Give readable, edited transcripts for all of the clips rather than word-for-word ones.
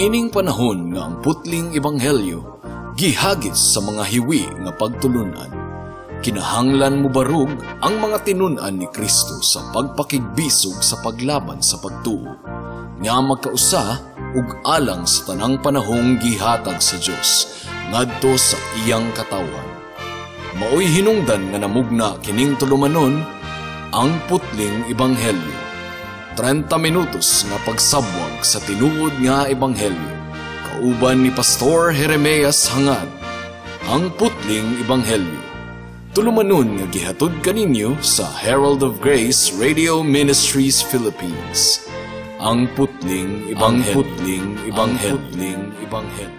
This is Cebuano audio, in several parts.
Niining panahon nga ang putling ebanghelyo gihagis sa mga hiwi nga pagtulunan, kinahanglan mobarug ang mga tinun-an ni Kristo sa pagpakigbisog sa paglaban sa pagtuo, nga magkausa ug alang sa tanang panahong gihatag sa Dios ngadto sa iyang katawhan. Maoy hinungdan nga namugna kining tulumanon, ang putling ebanghelyo. 30 minutos nga pagsabwag sa tinuod nga ebanghelyo. Kauban ni Pastor Jeremias Hangad, ang putling ebanghelyo. Tulumanon nga gihatod kaninyo sa Herald of Grace Radio Ministries Philippines. Ang putling ebanghelyo. Ang putling ebanghelyo. Ang putling ebanghelyo.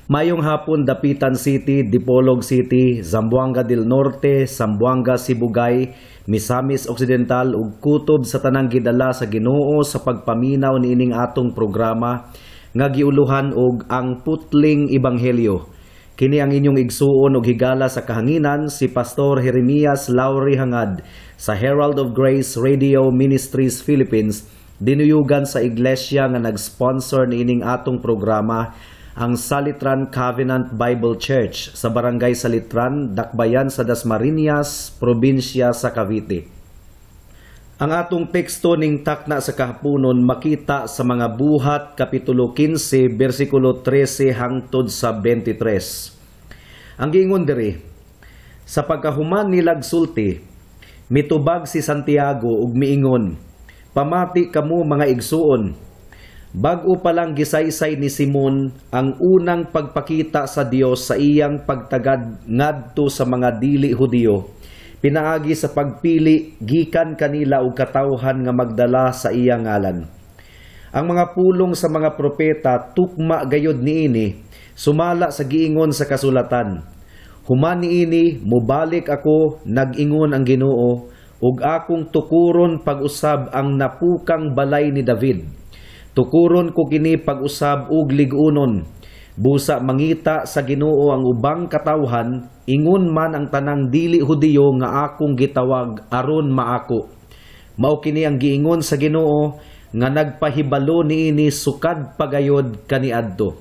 Mayong hapon Dapitan City, Dipolog City, Zamboanga del Norte, Zamboanga Sibugay, Misamis Occidental ug kutob sa tanang gidala sa Ginoo sa pagpaminaw niining atong programa nga giuluhan og ang Putling Ebanghelyo. Kini ang inyong igsuon og higala sa kahanginan si Pastor Jeremias Lauri Hangad sa Herald of Grace Radio Ministries Philippines, dinuyugan sa iglesia nga nag-sponsor niining atong programa, ang Salitran Covenant Bible Church sa Barangay Salitran, Dakbayan sa Dasmariñas, probinsya sa Cavite. Ang atong teksto ning takna sa kahaponon makita sa mga Buhat Kapitulo 15, versikulo 13 hangtod sa 23. Ang giingon diri, sa pagkahuman nilag sulti, mitubag si Santiago ug miingon, pamati kamo mga igsuon. Bag-o pa lang gisaysay ni Simon ang unang pagpakita sa Dios sa iyang pagtagad ngadto sa mga dili Hudiyo, pinaagi sa pagpili gikan kanila og katawhan nga magdala sa iyang ngalan. Ang mga pulong sa mga propeta tukma gayod niini, sumala sa giingon sa kasulatan. Human niini mobalik ako, nag-ingon ang Ginoo, ug akong tukuron pag-usab ang napukang balay ni David. Tukuron ko kini pag-usab ug lig-unon. Busa mangita sa Ginoo ang ubang katawhan, ingon man ang tanang dili Hudiyo nga akong gitawag aron maako. Mao kini ang giingon sa Ginoo nga nagpahibalo niini sukad pagayod kaniadto.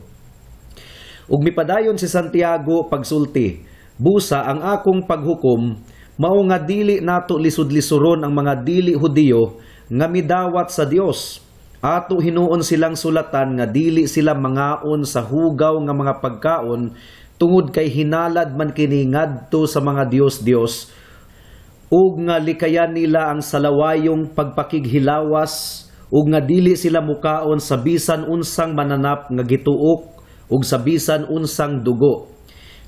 Ug mipadayon si Santiago pagsulti, busa ang akong paghukom mao nga dili nato lisod-lisuron ang mga dili Hudiyo nga midawat sa Dios. Ato hinuon silang sulatan nga dili sila mangaon sa hugaw nga mga pagkaon tungod kay hinalad man kini ngadto sa mga Dios-Dios, ug nga likayan nila ang salawayong pagpakighilawas, ug nga dili sila mukaon sa bisan unsang mananap nga gituok ug sa bisan unsang dugo.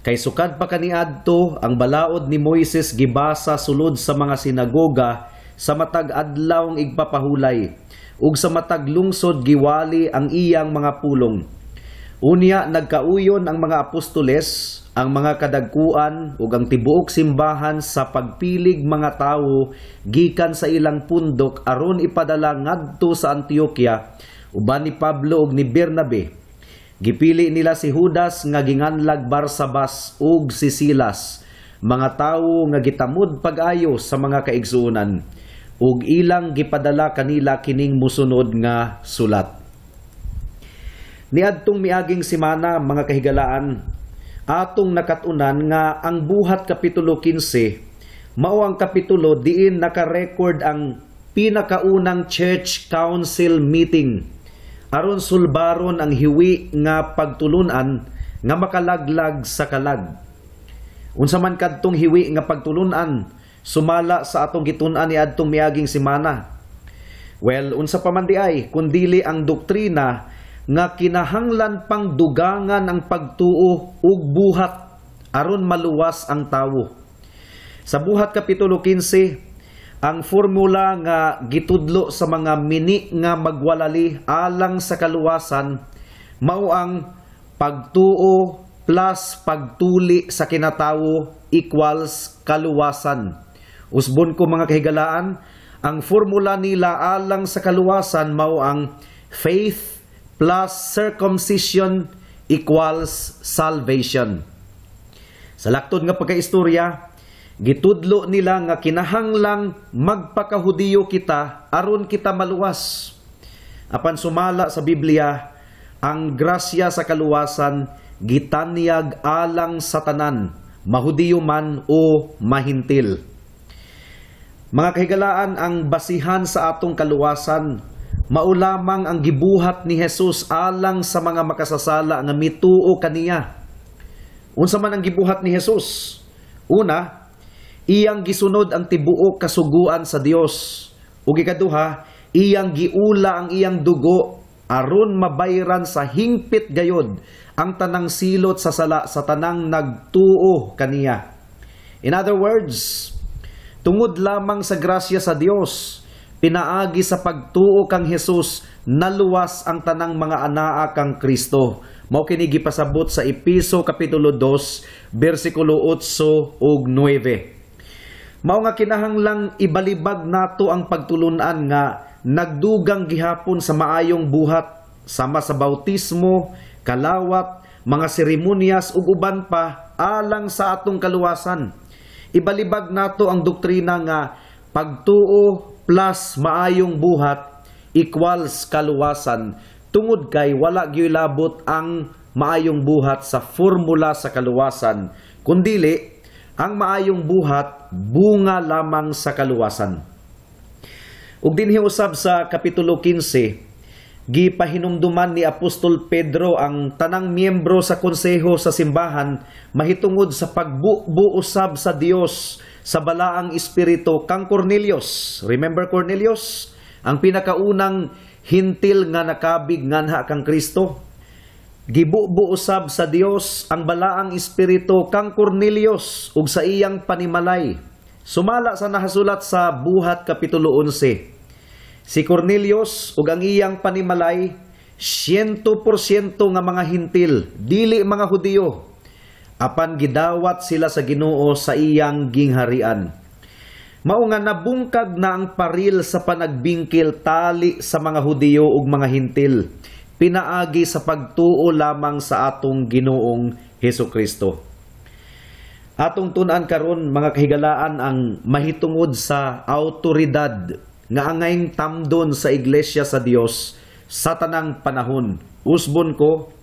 Kay sukad pa kaniadto ang balaod ni Moises gibasa sulod sa mga sinagoga sa matag adlaw igpapahulay, ug sa matag lungsod giwali ang iyang mga pulong. Unya nagkauyon ang mga apostoles, ang mga kadagkuan ug ang tibuok simbahan sa pagpilig mga tawo gikan sa ilang pundok aron ipadala ngadto sa Antioquia uban ni Pablo ug ni Bernabe. Gipili nila si Judas nga ginganlag Barsabas ug si Silas, mga tawo nga gitamod pag-ayo sa mga kaigsuonan, ug ilang gipadala kanila kining musunod nga sulat. Niadtong miaging semana, mga kahigalaan, atong nakatunan nga ang Buhat Kapitulo 15 mao ang kapitulo diin naka-record ang pinakaunang church council meeting aron sulbaron ang hiwi nga pagtulunan nga makalaglag sa kalag. Unsa man kadtong hiwi nga pagtulunan sumala sa atong gitun-an niadtong miaging semana? Well, unsa pa man di ay kundili ang doktrina nga kinahanglan pang dugangan ang pagtuo ug buhat aron maluwas ang tawo. Sa Buhat Kapitulo 15, ang formula nga gitudlo sa mga mini nga magwalali alang sa kaluwasan mao ang pagtuo plus pagtuli sa kinatawo equals kaluwasan. Usbon ko, mga kahigalaan, ang formula nila alang sa kaluwasan mao ang faith plus circumcision equals salvation. Sa laktod nga pagkaistorya, gitudlo nila nga kinahanglang magpakahudiyo kita aron kita maluwas. Apan sumala sa Biblia, ang grasya sa kaluwasan gitanyag alang sa tanan, mahudiyo man o mahintil. Mga kahigalaan, ang basihan sa atong kaluwasan mao lamang ang gibuhat ni Jesus alang sa mga makasasala nga mituo kaniya. Unsa man ang gibuhat ni Jesus? Una, iyang gisunod ang tibuok kasuguan sa Dios. Ug ikaduha, iyang giula ang iyang dugo aron mabayran sa hingpit gayod ang tanang silot sa sala sa tanang nagtuo kaniya. In other words, tungod lamang sa grasya sa Dios, pinaagi sa pagtuo kang Jesus, naluwas ang tanang mga anaa kang Kristo. Mao kini gipasabot sa Epeso kapitulo 2 bersikulo 8 ug 9. Mao nga kinahanglang ibalibag nato ang pagtulunan nga nagdugang gihapon sa maayong buhat sama sa bautismo, kalawat, mga seremonyas ug uban pa alang sa atong kaluwasan. Ibalibag nato ang doktrina nga pagtuo plus maayong buhat equals kaluwasan tungod kay wala gyud labot ang maayong buhat sa formula sa kaluwasan, kundili ang maayong buhat bunga lamang sa kaluwasan. Ug dinhi usab sa kapitulo 15, gipahinumduman ni Apostol Pedro ang tanang miyembro sa konseho sa simbahan mahitungod sa pagbubu usab sa Dios sa balaang espiritu kang Cornelius. Remember Cornelius? Ang pinakaunang hintil nga nakabig nganha kang Kristo. Gibubo usab sa Dios ang balaang espiritu kang Cornelius ug sa iyang panimalay. Sumala sa nahasulat sa Buhat kapitulo 11. Si Cornelius ug ang iyang panimalay, 100% nga mga hintil, dili mga Hudiyo. Apan gidawat sila sa Ginoo sa iyang gingharian. Mao nga nabungkag na ang paril sa panagbingkil tali sa mga Hudiyo ug mga hintil, pinaagi sa pagtuo lamang sa atong Ginoong Hesus Kristo. Atong tun-an karon, mga kahigalaan, ang mahitungod sa autoridad nga angayng tamdon sa Iglesia sa Dios sa tanang panahon. Usbon ko,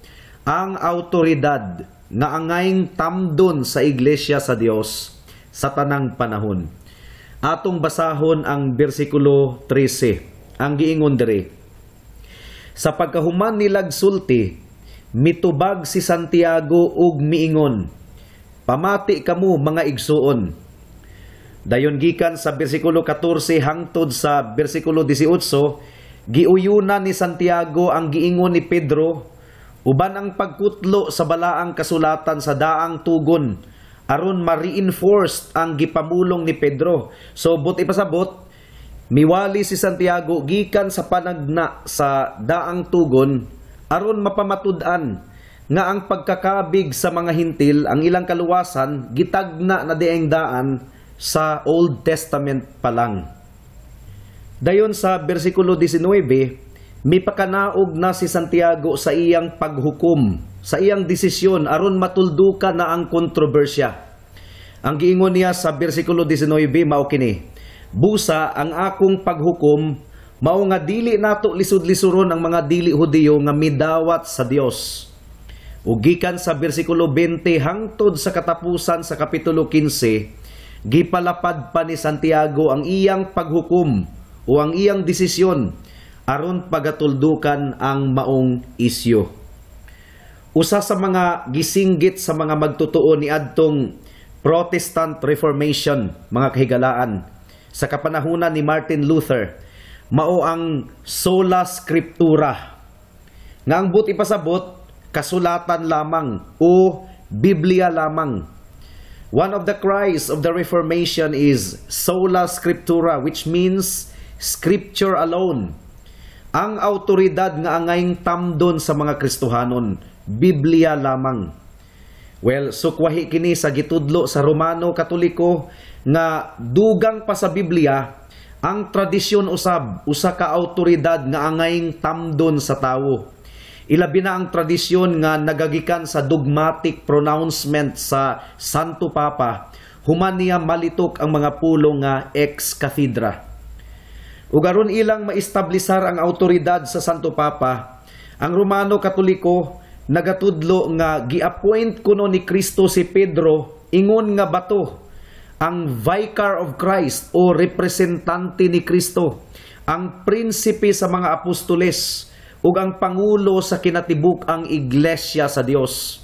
ang autoridad nga angayng tamdon sa Iglesia sa Dios sa tanang panahon. Atong basahon ang bersikulo 13. Ang giingon diri: Sa pagkahuman nilag sulti, mitubag si Santiago ug miingon, "Pamati kamo, mga igsuon." Dayon gikan sa bersikulo 14 hangtod sa bersikulo 18, giuyunan ni Santiago ang giingon ni Pedro uban ang pagkutlo sa balaang kasulatan sa daang tugon aron ma-reinforce ang gipamulong ni Pedro. So but ipasabot, miwali si Santiago gikan sa panagna sa daang tugon aron mapamatud-an nga ang pagkakabig sa mga hintil, ang ilang kaluwasan, gitagna na dieng daan sa Old Testament pa lang. Dayon sa bersikulo 19, mipakanaog na si Santiago sa iyang paghukom, sa iyang desisyon aron matuldukan na ang kontrobersya. Ang giingon niya sa bersikulo 19 mao kini: "Busa ang akong paghukom mao nga dili nato lisod-lisuron ang mga dili Hudiyo nga midawat sa Dios." Ug gikan sa bersikulo 20 hangtod sa katapusan sa kapitulo 15, gipalapad pa ni Santiago ang iyang paghukom o ang iyang desisyon aron pagatuldukan ang maong isyu. Usa sa mga gisinggit sa mga magtotoo ni adtong Protestant Reformation, mga kahigalaan, sa kapanahunan ni Martin Luther, mao ang sola scriptura. Nga ang buot ipasabot, kasulatan lamang o Biblia lamang. One of the cries of the Reformation is sola scriptura, which means scripture alone. Ang autoridad nga angayng tamdon sa mga Kristohanon, Biblia lamang. Well, sukwahi kini sa gitudlo sa Romano Katoliko nga dugang pa sa Biblia ang tradisyon usab usa ka awtoridad nga angayng tamdon sa tawo. Ilabi na ang tradisyon nga nagagikan sa dogmatic pronouncement sa Santo Papa human niya malitok ang mga pulong nga ex cathedra. Ug aron ilang maestablisar ang awtoridad sa Santo Papa, ang Romano Katoliko nagatudlo nga gi-appoint kuno ni Kristo si Pedro ingon nga bato, ang vicar of Christ o representante ni Kristo, ang prinsipe sa mga apostoles ug ang pangulo sa kinatibuk-ang iglesia sa Dios.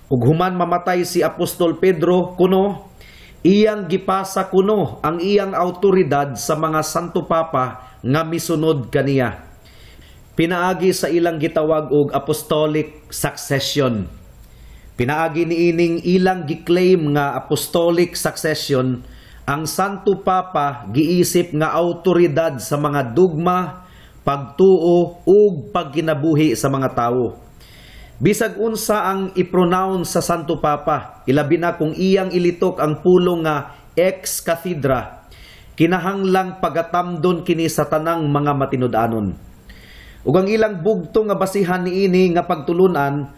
Ug human mamatay si Apostol Pedro kuno, iyang gipasa kuno ang iyang autoridad sa mga Santo Papa nga misunod kaniya, pinaagi sa ilang gitawag og apostolic succession. Pinaagi niining ilang giklaim nga apostolic succession, ang Santo Papa giisip nga autoridad sa mga dugma, pagtuo ug pagkinabuhi sa mga tawo. Bisag unsa ang i-pronounce sa Santo Papa, ilabi na kung iyang ilitok ang pulong nga ex cathedra, kinahanglang pagatamdon kini sa tanang mga matinud-anon. Ug ang ilang bugto nga basihan niini nga pagtulunan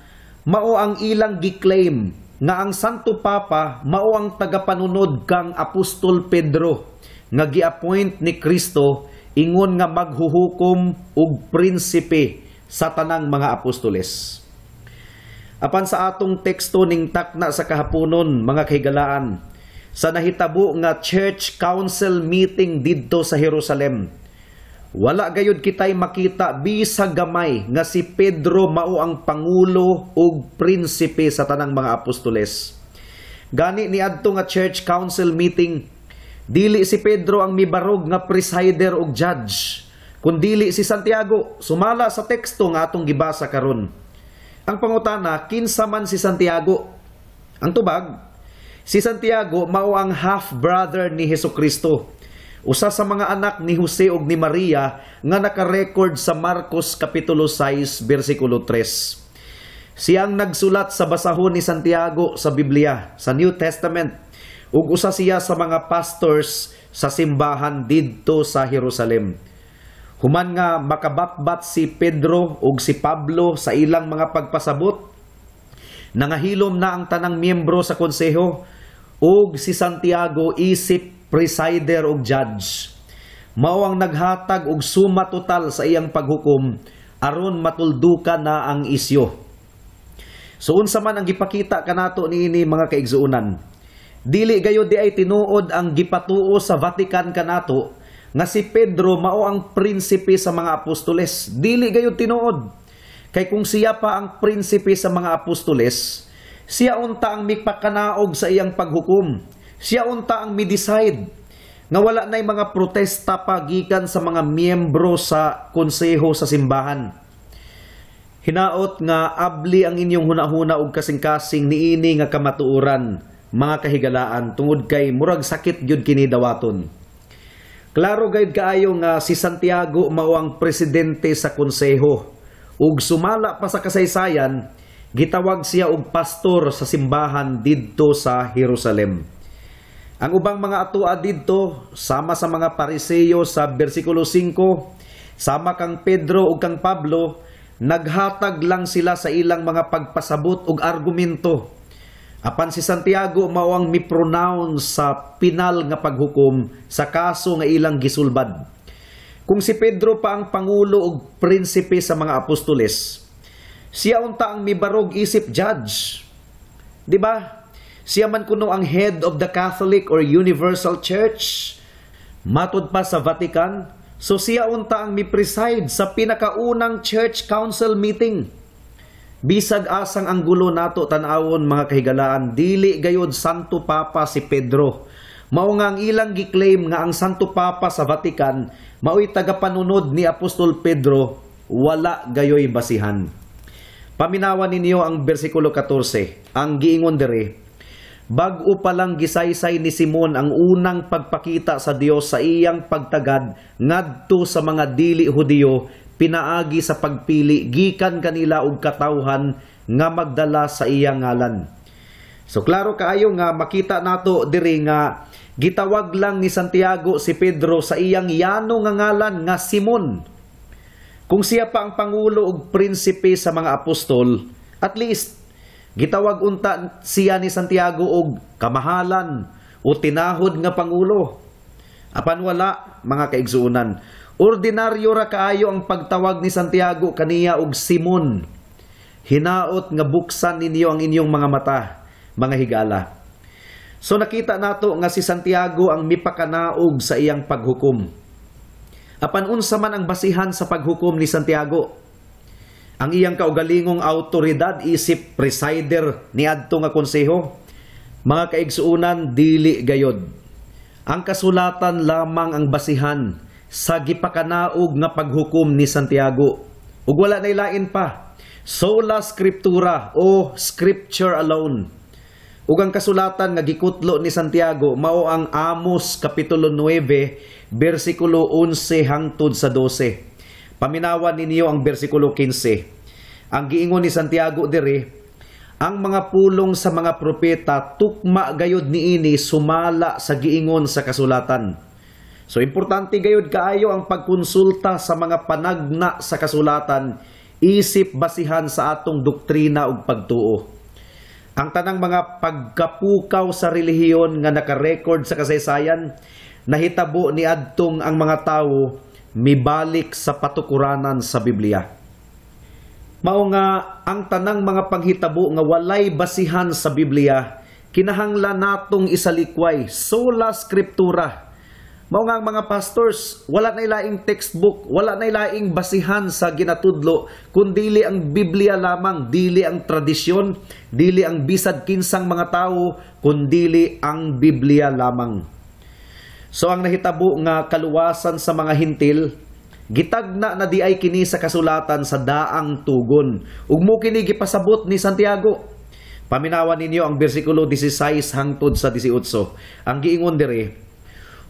mao ang ilang giklaim nga ang Santo Papa mao ang tagapanunod kang Apostol Pedro nga gi-appoint ni Kristo ingon nga maghuhukom ug prinsipe sa tanang mga apostoles. Apan sa atong teksto ning takna sa kahaponon, mga kahigalaan, sa nahitabo nga church council meeting didto sa Jerusalem, wala gayud kitay makita bisag gamay nga si Pedro mao ang pangulo ug prinsipe sa tanang mga apostoles. Gani niadto nga church council meeting, dili si Pedro ang mibarog nga presider ug judge, kundili si Santiago, sumala sa teksto nga atong gibasa karon. Ang pangutana, kinsa man si Santiago? Ang tubag, si Santiago mao ang half-brother ni Hesukristo. Usa sa mga anak ni Jose ug ni Maria nga naka-record sa Marcos Kapitulo 6, versikulo 3. Siyang nagsulat sa basahon ni Santiago sa Biblia, sa New Testament, ug usa siya sa mga pastors sa simbahan didto sa Jerusalem. Human nga makabatbat si Pedro ug si Pablo sa ilang mga pagpasabot, nangahilom na ang tanang miyembro sa konseho ug si Santiago isip presider ug judge. Mao ang naghatag og suma total sa iyang paghukom aron matuldukan na ang isyo. So unsa man ang gipakita kanato niini, mga kaigsuonan? Dili gayud di ay tinuod ang gipatuo sa Vatican kanato nga si Pedro mao ang prinsipe sa mga apostoles. Dili gayud tinuod. Kay kung siya pa ang prinsipe sa mga apostoles, siya unta ang mipakanaog sa iyang paghukom. Siya unta ang mi-decide nga wala na'y mga protesta pa gikan sa mga miyembro sa konseho sa simbahan. Hinaot nga abli ang inyong hunahuna og kasing-kasing niini nga kamatuoran, mga kahigalaan, tungod kay murag sakit gyud kini dawaton. Klaro gayud kaayo nga si Santiago mao ang presidente sa konseho ug sumala pa sa kasaysayan gitawag siya og pastor sa simbahan didto sa Jerusalem. Ang ubang mga atua didto sama sa mga Pariseo sa bersikulo 5, sama kang Pedro ug kang Pablo, naghatag lang sila sa ilang mga pagpasabot ug argumento. Apan si Santiago mao ang mi-pronounce sa pinal nga paghukom sa kaso nga ilang gisulbad. Kung si Pedro pa ang pangulo ug prinsipe sa mga apostoles, siya unta ang mibarog isip judge. Di ba? Siya man kuno ang head of the Catholic or Universal Church. Matud pa sa Vatican, so siya unta ang mi-preside sa pinakaunang church council meeting. Bisag asang anggulo nato tan-awon, mga kahigalaan, dili gayod Santo Papa si Pedro. Mao nga ang ilang giklaim nga ang Santo Papa sa Vatican mao'y tagapanunod ni Apostol Pedro, wala gayoy basihan. Paminawan ninyo ang bersikulo 14, ang giingon diri, bag-o pa lang gisaysay ni Simon ang unang pagpakita sa Dios sa iyang pagtagad ngadto sa mga dili Hudiyo pinaagi sa pagpili gikan kanila og katawhan nga magdala sa iyang ngalan. So klaro kaayo nga makita nato diri nga gitawag lang ni Santiago si Pedro sa iyang yano nga ngalan nga Simon. Kung siya pa ang pangulo ug prinsipe sa mga apostol, at least gitawag unta siya ni Santiago og kamahalan o tinahod nga pangulo. Apan wala, mga kaigsuonan. Ordinaryo ra kaayo ang pagtawag ni Santiago kaniya og Simon. Hinaot nga buksan ninyo ang inyong mga mata, mga higala. So nakita nato nga si Santiago ang mipakanaog sa iyang paghukom. Apan unsa man ang basihan sa paghukom ni Santiago? Ang iyang kaugalingong autoridad isip presider niadto nga konseho? Mga kaigsuonan, dili gayod. Ang kasulatan lamang ang basihan sa gipakanaog nga paghukom ni Santiago. Ug wala nay lain pa. Sola scriptura o scripture alone. Ug ang kasulatan nga gikutlo ni Santiago mao ang Amos kapitulo 9 bersikulo 11 hangtod sa 12. Paminawan ninyo ang bersikulo 15. Ang giingon ni Santiago diri, ang mga pulong sa mga propeta tukma gayod niini sumala sa giingon sa kasulatan. So importante gayod kaayo ang pagkonsulta sa mga panagna sa kasulatan isip basihan sa atong doktrina ug pagtuo. Ang tanang mga pagkapukaw sa relihiyon nga naka-record sa kasaysayan nahitabo niadtong ang mga tawo mibalik sa patukuranan sa Biblia. Mao nga ang tanang mga panghitabo nga walay basihan sa Biblia kinahanglan natong isalikway sola scriptura. Mao nga ang mga pastors wala na laing textbook, wala na laing basihan sa ginatudlo kun dili ang Biblia lamang, dili ang tradisyon, dili ang bisad kinsang mga tawo, kun dili ang Biblia lamang. So ang nahitabo nga kaluwasan sa mga Hintil, gitagna na di ay kini sa kasulatan sa daang tugon. Ug mo kini gipasabot ni Santiago. Paminawan ninyo ang bersikulo 16 hangtod sa 18. Ang giingon diri,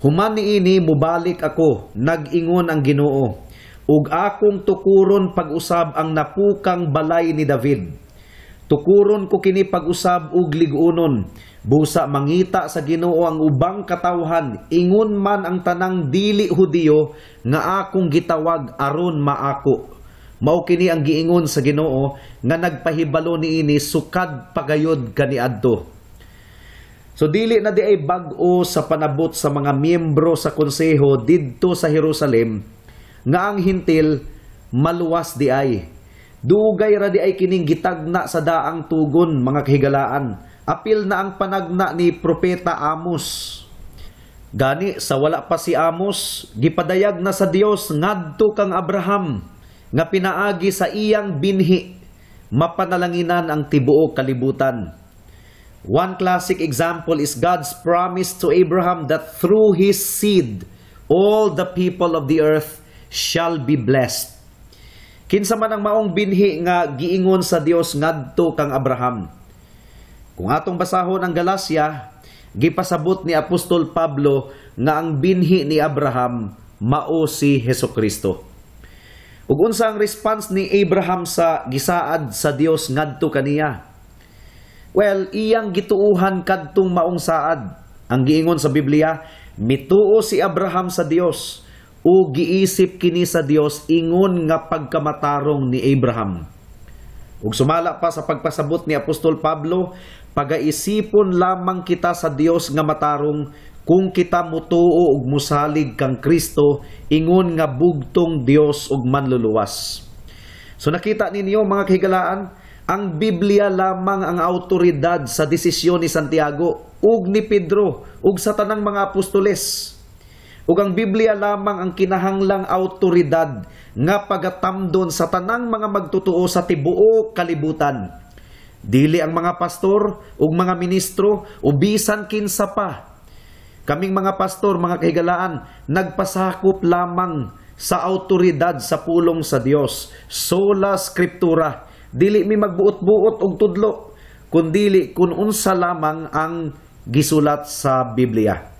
human niini mubalik ako, nag-ingon ang Ginoo, ug akong tukuron pag-usab ang napukang balay ni David. Tukuron ko kini pag-usab ug lig-unon. Busa mangita sa Ginoo ang ubang katawhan, ingon man ang tanang dili Hudiyo nga akong gitawag aron maako. Mao kini ang giingon sa Ginoo nga nagpahibalo niini sukad pagayod kaniadto. So dili na di ay bag-o sa panabot sa mga miyembro sa konseho didto sa Jerusalem nga ang Hintil maluwas di ay. Dugay ra di ay kining gitagna sa daang tugon, mga kahigalaan. Apil na ang panagna ni Propeta Amos. Gani sa wala pa si Amos, gipadayag na sa Dios ngadto kang Abraham nga pinaagi sa iyang binhi mapanalanginan ang tibuok kalibutan. One classic example is God's promise to Abraham that through his seed all the people of the earth shall be blessed. Kinsa man ang maong binhi nga giingon sa Dios ngadto kang Abraham? Kung atong basahon ang Galacia, gipasabot ni Apostol Pablo nga ang binhi ni Abraham mao si Hesukristo. Ug unsa ang response ni Abraham sa gisaad sa Dios ngadto kaniya? Well, iyang gituuhan kadtong maong saad. Ang giingon sa Biblia, mituo si Abraham sa Dios o giisip kini sa Dios ingon nga pagkamatarong ni Abraham. Ug sumala pa sa pagpasabot ni Apostol Pablo, pagaisipon lamang kita sa Dios nga matarong kung kita mutuo ug musalig kang Kristo ingon nga bugtong Dios ug manluluwas. So nakita ninyo, mga kahigalaan, ang Biblia lamang ang autoridad sa desisyon ni Santiago ug ni Pedro ug sa tanang mga apostoles. Ug ang Biblia lamang ang kinahanglang autoridad nga pagatamdon sa tanang mga magtotoo sa tibuok kalibutan. Dili ang mga pastor ug mga ministro o bisan kinsa pa. Kaming mga pastor, mga kahigalaan, nagpasakop lamang sa autoridad sa pulong sa Dios. Sola scriptura. Dili mi magbuot-buot og tudlo, kundili kun unsa lamang ang gisulat sa Biblia.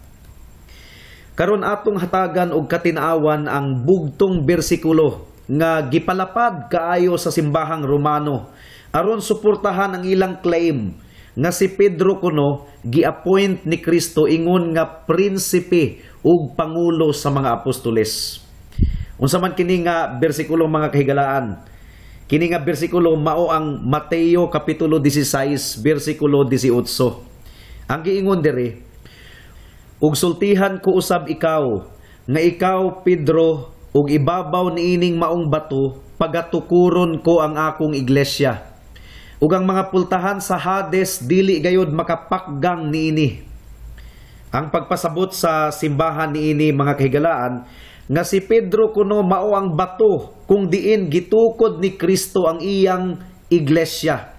Karon atong hatagan og katin-awan ang bugtong bersikulo nga gipalapad kaayo sa simbahang Romano aron suportahan ang ilang claim nga si Pedro kuno gi-appoint ni Kristo ingon nga prinsipe ug pangulo sa mga apostoles. Unsa man kini nga bersikulo, mga kahigalaan? Kini nga bersikulo mao ang Mateo kapitulo 16 bersikulo 18. Ang giingon diri, "Ug sultihan ko usab ikaw nga ikaw Pedro, ug ibabaw niining maong bato pagatukuron ko ang akong iglesia. Ug ang mga pultahan sa Hades dili gayod makapakgang niini." Ang pagpasabot sa simbahan niini, mga kahigalaan, nga si Pedro kuno mao ang bato kung diin gitukod ni Kristo ang iyang iglesia.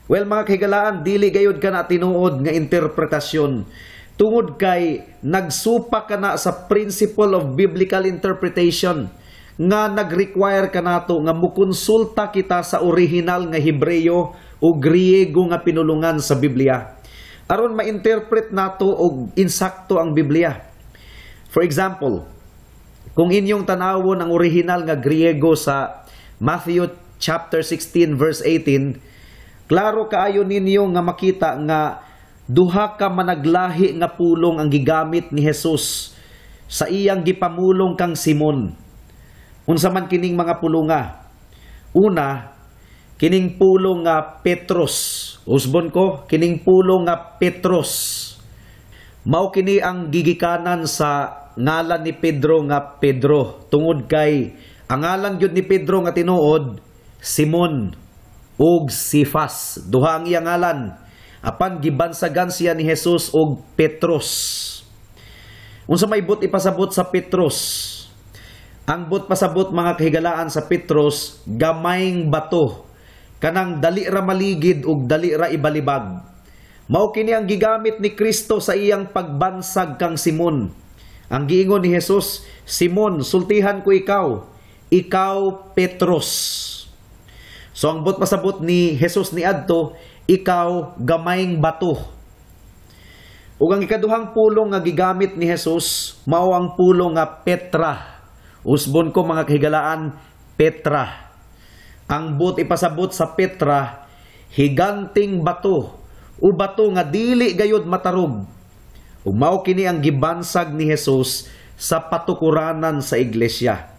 Well, mga kahigalaan, dili gayod kana tinuod nga interpretasyon tungod kay nagsupa kana sa principle of biblical interpretation nga nag-require kanato nga mukonsulta kita sa original nga Hebreo o Griego nga pinulungan sa Biblia aron ma-interpret nato og insakto ang Biblia. For example, kung inyong tanawon ang original nga Griego sa Matthew chapter 16 verse 18, klaro kaayo ninyo nga makita nga duha ka managlahi nga pulong ang gigamit ni Jesus sa iyang gipamulong kang Simon. Unsa man kining mga pulunga? Una, kining pulong nga Petros. Usbon ko, kining pulong nga Petros. Mao kini ang gigikanan sa ngalan ni Pedro nga Pedro, tungod kay ang ngalan gyud ni Pedro nga tinuod Simon ug Sifas. Duha ang iyang ngalan. Apan gibansagan siya ni Jesus og Petros. Unsa may but ipasabot sa Petros? Ang but pasabot, mga kahigalaan, sa Petros, gamayng bato, kanang dali ra maligid ug dali ra ibalibag. Mao kini ang gigamit ni Kristo sa iyang pagbansag kang Simon. Ang giingon ni Jesus, "Simon, sultihan ko ikaw, ikaw Petros." So ang but pasabot ni Jesus ni adto, ikaw gamayng bato. Ug ang ikaduhang pulong nga gigamit ni Jesus mao ang pulong nga Petra. Usbon ko, mga kahigalaan, Petra. Ang but ipasabot sa Petra, higanting bato o bato nga dili gayod matarog. Ug mao kini ang gibansag ni Jesus sa patukuranan sa iglesia.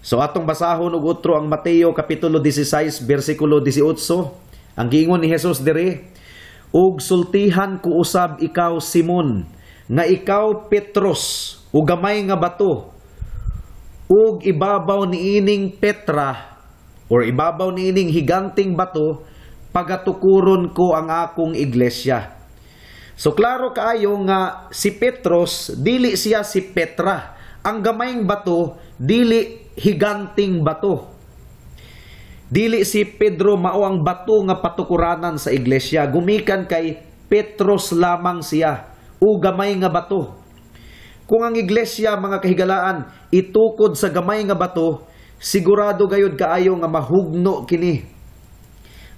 So atong basahon og utro ang Mateo kapitulo 16 bersikulo 18. Ang giingon ni Jesus diri, "Ug sultihan ko usab ikaw Simon nga ikaw Petros, ug gamay nga bato, ug ibabaw niining Petra or ibabaw niining higanting bato pagatukuron ko ang akong iglesia." So klaro kaayo nga si Petros dili siya si Petra. Ang gamayng bato dili higanting bato. Dili si Pedro mao ang bato nga patukuranan sa iglesia. Gumikan kay Petros lamang siya o gamay nga bato. Kung ang iglesia, mga kahigalaan, itukod sa gamay nga bato, sigurado gayud kaayo nga mahugno kini.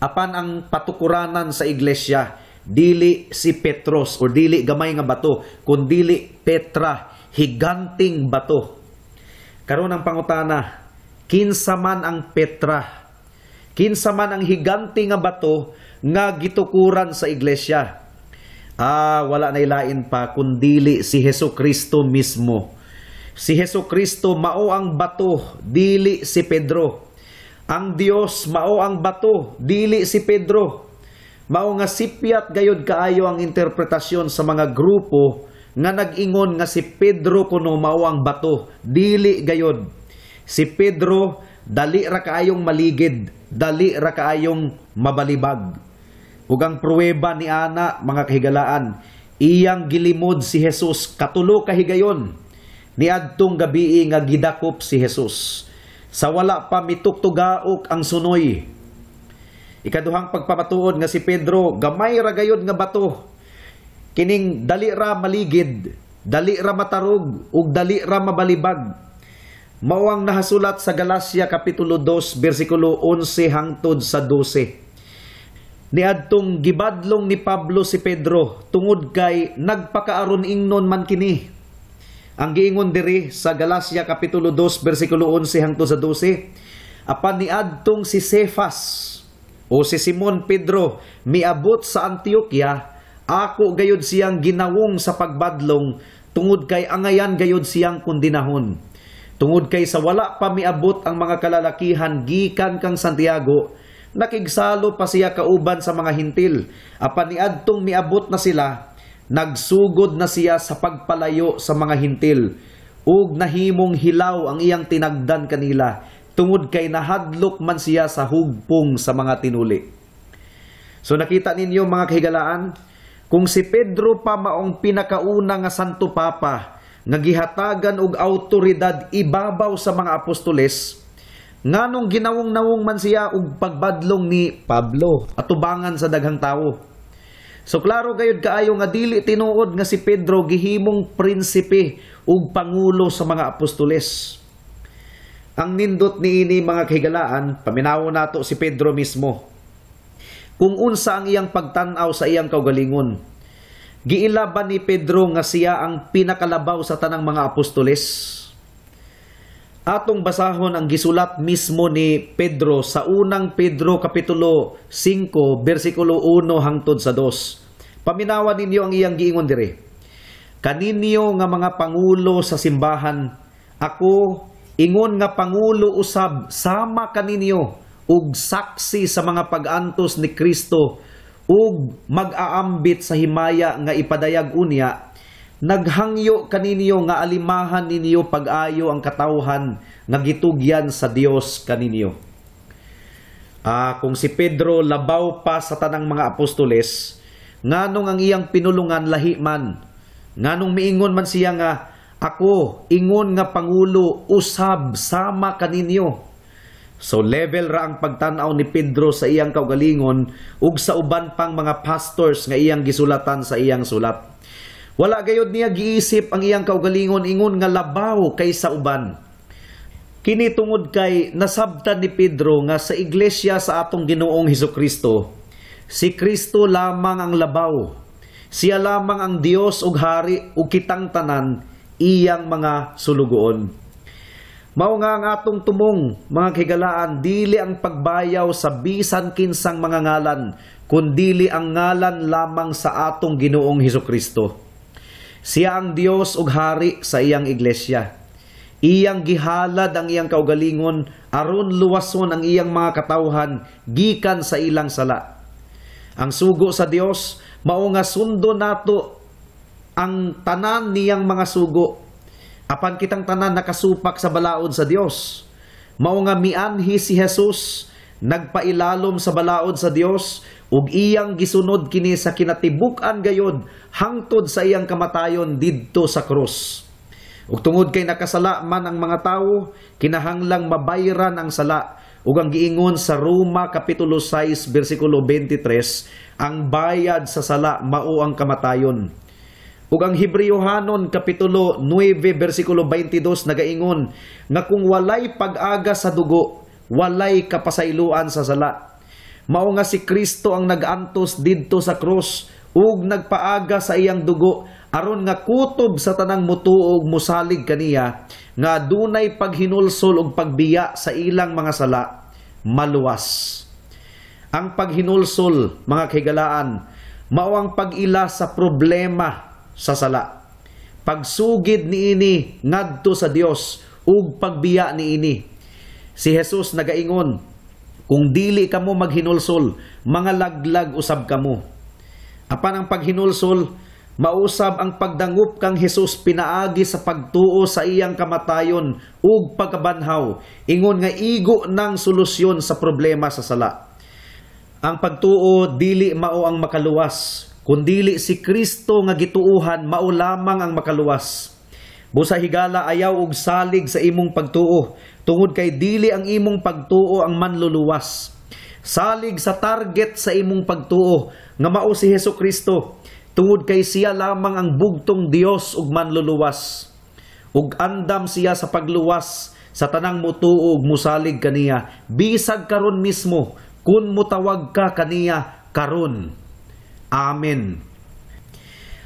Apan ang patukuranan sa iglesia dili si Petros or dili gamay nga bato, kundili Petra, higanting bato. Karon ang pangutana, kinsa man ang Petra? Kinsa man ang higante nga bato nga gitukuran sa iglesia? Ah, wala na ilain pa kundili si Hesus Kristo mismo. Si Hesus Kristo mao ang bato, dili si Pedro. Ang Dios mao ang bato, dili si Pedro. Mao nga sipyat gayod kaayo ang interpretasyon sa mga grupo nga nag-ingon nga si Pedro kuno mao ang bato, dili gayod. Si Pedro dali ra kaayong maligid, dali ra kaayong mabalibag. Ug ang pruweba ni ana, mga kahigalaan, iyang gilimod si Jesus katulo ka higayon niadtong gabii nga gidakop si Jesus, sa wala pa mituktugaok ang sunoy. Ikaduhang pagpamatuod nga si Pedro gamay ra gayod nga bato, kining dali ra maligid, dali ra matarog ug dali ra mabalibag, mao ang nahasulat sa Galacia kapitulo 2 bersikulo 11 hangtod sa 12. Niadtong gibadlong ni Pablo si Pedro tungod kay nagpakaaron ingnon man kini. Ang giingon diri sa Galacia kapitulo 2 bersikulo 11 hangtod sa 12, apan niadtong si Cephas, o si Simon Pedro miabot sa Antioquia, ako gayud siyang ginawong sa pagbadlong tungod kay angayan gayud siyang kondinahon. Tungod kay sa wala pa miabot ang mga kalalakihan gikan kang Santiago, nakigsalo pa siya kauban sa mga Hintil. Apan niadtong miabot na sila, nagsugod na siya sa pagpalayo sa mga Hintil ug nahimong hilaw ang iyang tinagdan kanila tungod kay nahadlok man siya sa hugpong sa mga tinuli. So nakita ninyo, mga kahigalaan, kung si Pedro pa maong pinakauna nga Santo Papa nga gihatagan og autoridad ibabaw sa mga apostoles, nganong ginawong-nawong man siya og pagbadlong ni Pablo atubangan sa daghang tawo? So klaro gayud kaayo nga dili tinuod nga si Pedro gihimong prinsipe ug pangulo sa mga apostoles. Ang nindot niini, mga kahigalaan, paminawon nato si Pedro mismo, kung unsa ang iyang pagtan-aw sa iyang kaugalingon. Giila ba ni Pedro nga siya ang pinakalabaw sa tanang mga apostoles? Atong basahon ang gisulat mismo ni Pedro sa Unang Pedro kapitulo 5 bersikulo 1 hangtod sa 2. Paminawan ninyo ang iyang giingon dire. "Kaninyo nga mga pangulo sa simbahan, ako ingon nga pangulo usab sama kaninyo ug saksi sa mga pag-antos ni Kristo ug mag-aambit sa himaya nga ipadayag unya, naghangyo kaninyo nga alimahan ninyo pag-ayo ang katawhan nga gitugyan sa Dios kaninyo." Kung si Pedro labaw pa sa tanang mga apostoles, nganong ang iyang pinulungan lahi man? Nganong miingon man siya nga ako ingon nga pangulo usab sama kaninyo? So level ra ang pagtan-aw ni Pedro sa iyang kaugalingon ug sa uban pang mga pastors nga iyang gisulatan sa iyang sulat. Wala gayud niya giisip ang iyang kaugalingon ingon nga labaw kaysa uban. Kini tungod kay nasabtan ni Pedro nga sa iglesia sa atong Ginoong Hesukristo, si Kristo lamang ang labaw. Siya lamang ang Dios ug hari ug kitang tanan iyang mga sulugoon. Mao nga ang atong tumong, mga kahigalaan, dili ang pagbayaw sa bisan kinsang mga ngalan, kundili ang ngalan lamang sa atong Ginoong Hesukristo. Siya ang Dios ug hari sa iyang iglesia. Iyang gihalad ang iyang kaugalingon aron luwason ang iyang mga katawhan gikan sa ilang sala. Ang sugo sa Dios mao nga sundo nato ang tanan niyang mga sugo. Apan kitang tanan nakasupak sa balaod sa Dios. Mao nga mianhi si Jesus, nagpailalom sa balaod sa Dios ug iyang gisunod kini sa kinatibuk-an gayod hangtod sa iyang kamatayon didto sa krus. Ug tungod kay nakasala man ang mga tawo, kinahanglang mabayran ang sala. Ug ang giingon sa Roma kapitulo 6 bersikulo 23, ang bayad sa sala mao ang kamatayon. Ug ang Hebreohanon kapitulo 9 bersikulo 22 nagaingon nga kung walay pag-aga sa dugo, walay kapasayloan sa sala. Mao nga si Kristo ang nag-antos didto sa krus ug nagpaaga sa iyang dugo aron nga kutob sa tanang mutuo ug musalig kaniya nga adunay paghinulsol ug pagbiya sa ilang mga sala, maluwas. Ang paghinulsol, mga kahigalaan, mao ang pag-ila sa problema sa sala. Pagsugid niini ngadto sa Dios ug pagbiya niini. Si Jesus nagaingon, "Kung dili kamo maghinulsol, mga laglag usab kamo." Apan ang paghinulsol, mausab ang pagdangup kang Jesus pinaagi sa pagtuo sa iyang kamatayon ug pagkabanhaw, ingon nga igo ng solusyon sa problema sa sala. Ang pagtuo dili mao ang makaluwas, kundili si Kristo nga gituohan mao lamang ang makaluwas. Busa higala, ayaw og salig sa imong pagtuo, tungod kay dili ang imong pagtuo ang manluluwas. Salig sa target sa imong pagtuo nga mao si Hesus Kristo, tungod kay siya lamang ang bugtong Dios ug manluluwas. Ug andam siya sa pagluwas sa tanang mutuo ug musalig kaniya, bisag karon mismo kun mutawag ka kaniya karon. Amen.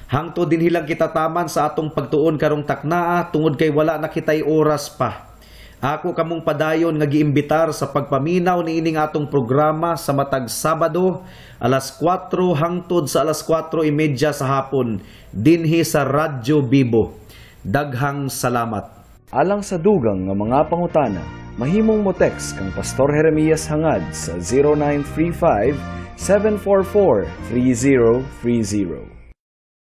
Hangtod dinhi lang kita taman sa atong pagtuon karong taknaa tungod kay wala na kitay oras pa. Ako kamong padayon nga giimbitar sa pagpaminaw niining atong programa sa matag Sabado alas 4 hangtod sa alas 4:30 sa hapon dinhi sa Radyo Bibo. Daghang salamat. Alang sa dugang nga mga pangutana, mahimong mo text kang Pastor Jeremias Hangad sa 0935 744 3030.